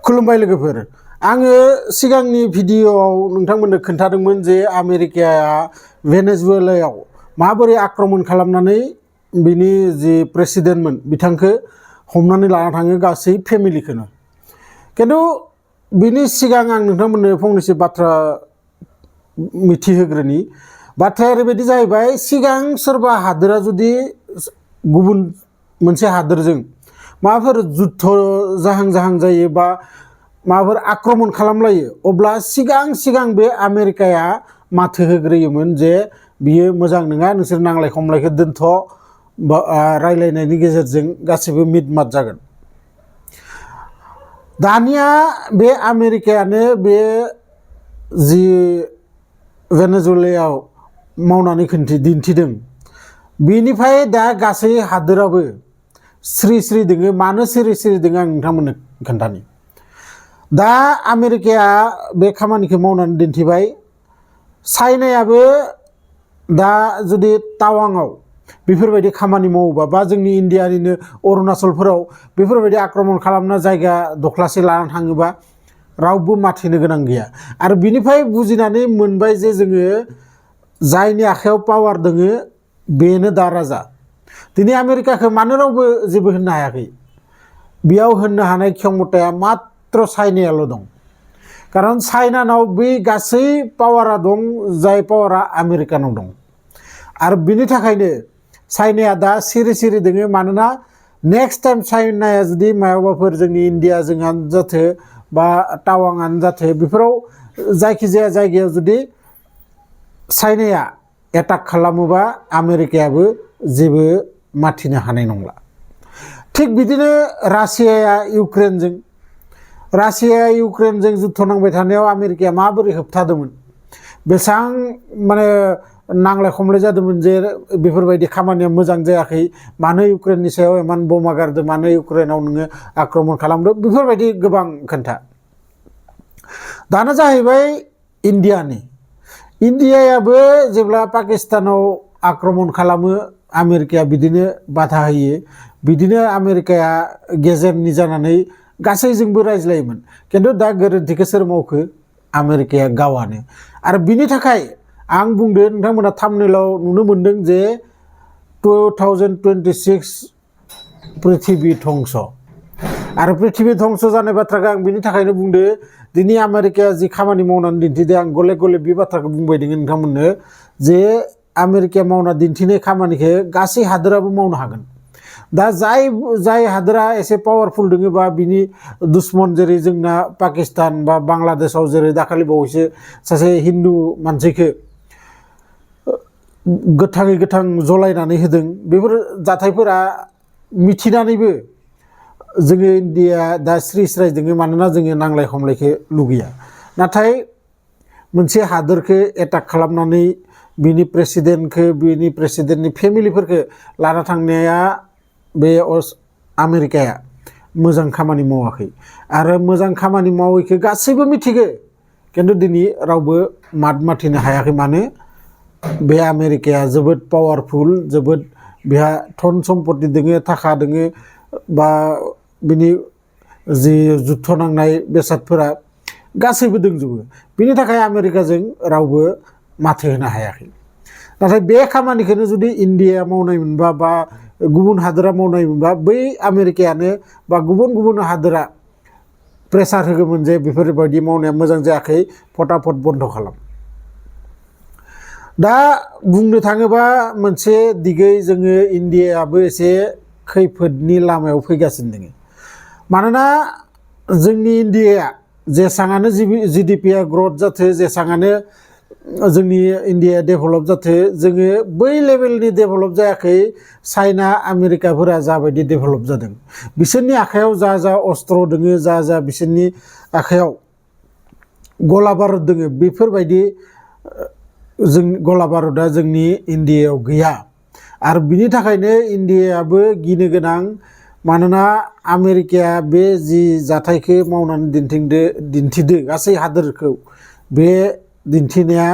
खुलुमबाय लोगोफोर आङो सिगांनि भिडिअआव नोंथांमोननो खोन्थादोंमोन जे आमेरिकाया भेनेजुएलायाव माबोरै आक्रमण खालामनानै बिनि जि प्रेसिडेन्टमोन बिथांखौ हमनानै लाना थाङो गासै फेमिलिखौनो किन्तु बिनि सिगां आं नोंथांमोननो फंनैसो बाथ्रा मिथिहोग्रोनि बाथ्राया ओरैबायदि जाहैबाय सिगां सोरबा हादोरा जुदि गुबुन मोनसे हादोरजों माबाफोर जुद्ध जाहां जायो बा माबाफोर आक्रमण खालामलायो अब्ला सिगां बे आमेरिकाया माथो होग्रोयोमोन जे बियो मोजां नङा नोंसोर नांलाय खमलायखौ दोनथ' रायलायनायनि गेजेरजों गासिबो मिटमाट जागोन। दानिया बे आमेरिकायानो बे जि भेनेजुएलायाव मावनानै दिन्थिदों बिनिफ्राय दा गासै हादोराबो स्रि दोङो। मानो स्रि दोङो आं नोंथांमोननो खोन्थानि। दा आमेरिकाया बे खामानिखौ मावनानै दिन्थिबाय। चाइनायाबो दा जुदि टावाङाव बेफोरबायदि खामानि मावोबा बा जोंनि इन्डियानिनो अरुणाचलफोराव बेफोरबायदि आक्रमण खालामना जायगा दख्लासे लानानै थाङोबा रावबो माथिनो गोनां गैया। आरो बिनिफ्राय बुजिनानै मोनबाय जे जोङो जायनि आखायाव पावार दोङो बेनो दा राजा। दिनै आमेरिकाखौ मानो रावबो जेबो होननो हायाखै? बेयाव होननो हानाय क्षमताया मात्र चाइनायाल' दं। कारण चाइनानाव बै गासै पावारा दं जाय पावारा आमेरिकानाव दं। आरो बिनि थाखायनो चाइनाया दा सिरि दोङो। मानोना नेक्स्ट टाइम चाइनाया जुदि मायावबाफोर जोंनि इन्डियाजोंआनो जाथो बा टावाङानो जाथो बेफोराव जायखिजाया जायगायाव जुदि चाइनाया एटाक खालामोबा आमेरिकायाबो जेबो माथिनो हानाय नंला। थिग बिदिनो रासियाया इउक्रेनजों जुद्ध नांबाय थानायाव आमेरिकाया माबोरै होबथादोंमोन? बेसेबां माने नांलाय खमलाय जादोंमोन जे बेफोरबायदि खामानिया मोजां जायाखै। मानो इउक्रेननि सायाव इमान बमा गारदों? मानो इउक्रेनाव नोङो आक्रमण खालामदों? बेफोरबायदि गोबां खोन्था। दाना जाहैबाय इन्डियायाबो जेब्ला पाकिस्तानाव आक्रमण खालामो आमेरिकाया बिदिनो बाधा होयो। बिदिनो आमेरिकाया गेजेरनि जानानै गासैजोंबो रायज्लायोमोन। किन्तु दा गोरोन्थिखौ सोर मावखो? आमेरिकाया गावानो। आरो बिनि थाखाय आं बुंदों नोंथांमोना थाम्बनेइलाव नुनो मोनदों जे 2026 पृथिबि धंस। आरो पृथिबि धंस जानाय बाथ्राखौ आं बिनि थाखायनो बुंदो दिनै आमेरिकाया जि खामानि मावनानै दिन्थिदों आं गले बे बाथ्राखौ बुंबाय दङ नोंथांमोननो जे आमेरिकाया मावना दिन्थिनाय खामानिखौ गासै हादोराबो मावनो हागोन। दा जाय हादोरा एसे पावारफुल दोङो बा बिनि दुश्मन जेरै जोंना पाकिस्तान बा बांलादेशआव जेरै दाखालि बावैसो सासे हिन्दु मानसिखौ गोथाङै गोथां जलायनानै होदों। बेफोर जाथायफोरा मिथिनानैबो जोङो इन्डिया दा स्राय दोङो। मानोना जोङो नांलाय खमलायखौ लुगैया। नाथाय मोनसे हादोरखौ एटाक खालामनानै बिनि प्रेसिडेन्टनि फेमिलिफोरखौ लाना थांनाया बे आमेरिकाया मोजां खामानि मावाखै। आरो मोजां खामानि मावैखौ गासैबो मिथिगो। किन्तु दिनै रावबो माथिनो हायाखै। मानो? बे आमेरिकाया जोबोद पावारफुल, जोबोद बेहा धन सम्पति दोङो, थाखा दोङो बा बिनि जि जुद्ध नांनाय बेसादफोरा गासैबो दंजोबो। बिनि थाखाय आमेरिकाजों रावबो माथो होनो हायाखै। नाथाय बे खामानिखौनो जुदि इन्डियाया मावनाय मोनबा बा गुबुन हादोरा मावनाय मोनबा बै आमेरिकायानो बा गुबुन हादोरा प्रेसार होगौमोन जे बेफोरबायदि मावनाया मोजां जायाखै, फटाफट बन्द खालाम। दा बुंनो थाङोबा मोनसे दिगै जोङो इन्डियायाबो एसे खैफोदनि लामायाव फैगासिनो दङ। मानोना जोंनि इन्डियाया जेसाङानो GDP-आ ग्रथ जाथो, जेसाङानो जोंनि इन्डियाया डेभेलप जाथो, जोङो बै लेभेलनि डेभेलप जायाखै चाइना आमेरिकाफोरा जाबायदि डेभेलप जादों। बिसोरनि आखायाव जा अस्त्र दोङो, जा बिसोरनि आखायाव गला बारुद दोङो, बेफोरबायदि गला बारुदा जोंनि इन्डियायाव गैया। आरो बिनि थाखायनो इन्डियायाबो गिनो गोनां। मानोना आमेरिकाया बे जि जाथायखौ मावनानै दिन्थिदो गासै हादोरखौ, बे दिन्थिनाया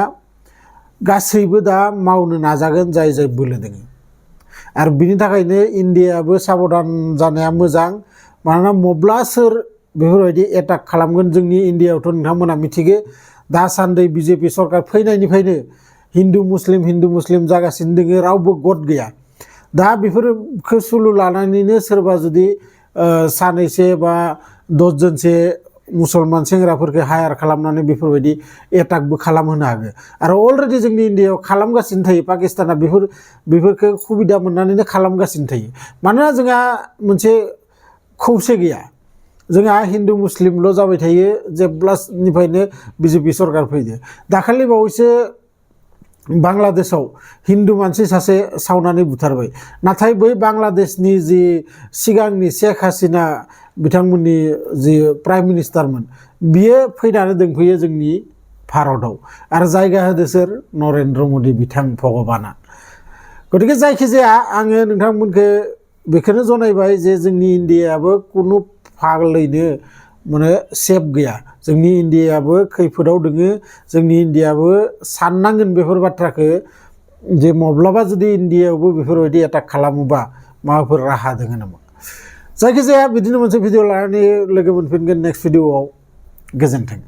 गासैबो दा मावनो नाजागोन जाय बोलो दोङो। आरो बिनि थाखायनो इन्डियायाबो साबधान जानाया मोजां। मानोना मब्ला सोर बेफोरबायदि एटाक खालामगोन जोंनि इन्डियायावथ' नोंथांमोना मिथिगो दासान्दि बिजेपि सरकार फैनायनिफ्रायनो हिन्दु मुस्लिम जागासिनो दोङो रावबो गद गैया दा बेफोरखौ सुलु लानानैनो सोरबा जुदि सानैसे बा 10 जनसे मुसलमान सेंग्राफोरखौ हायार खालामनानै बेफोरबायदि एटाकबो खालामहोनो हागो आरो अलरेडि जोंनि इन्डियायाव खालामगासिनो थायो पाकिस्ताना बेफोरखौ सुबिदा मोननानैनो खालामगासिनो थायो मानोना जोंहा मोनसे खौसे गैया जोंहा हिन्दु मुस्लिमल' जाबाय थायो जेब्लानिफ्रायनो बिजेपि सरकार फैदो दाखालि बावैसो बांलादेशआव हिन्दु मानसि सासे सावनानै बुथारबाय नाथाय बै बांलादेशनि जि सिगांनि शेख हासिना बिथांमोननि जि प्राइम मिनिस्टारमोन बियो फैनानै दंफैयो जोंनि भारतआव आरो जायगा होदो सोर नरेन्द्र मदि बिथां भगबाना गतिके जायखिजाया आङो नोंथांमोनखौ बेखौनो जनायबाय जे जोंनि इन्डियायाबो कुनु फागलैनो माने सेफ गैया जोंनि इन्डियायाबो खैफोदाव दोङो जोंनि इन्डियायाबो साननांगोन बेफोर बाथ्राखौ जे माब्लाबा जुदि इन्डियायावबो बेफोरबायदि एटाक खालामोबा माबाफोर राहा दोङो नामा जायखिजाया बिदिनो मोनसे भिडिअ लानानै लोगो मोनफिनगोन नेक्स्ट भिडिअआव गोजोन्थों।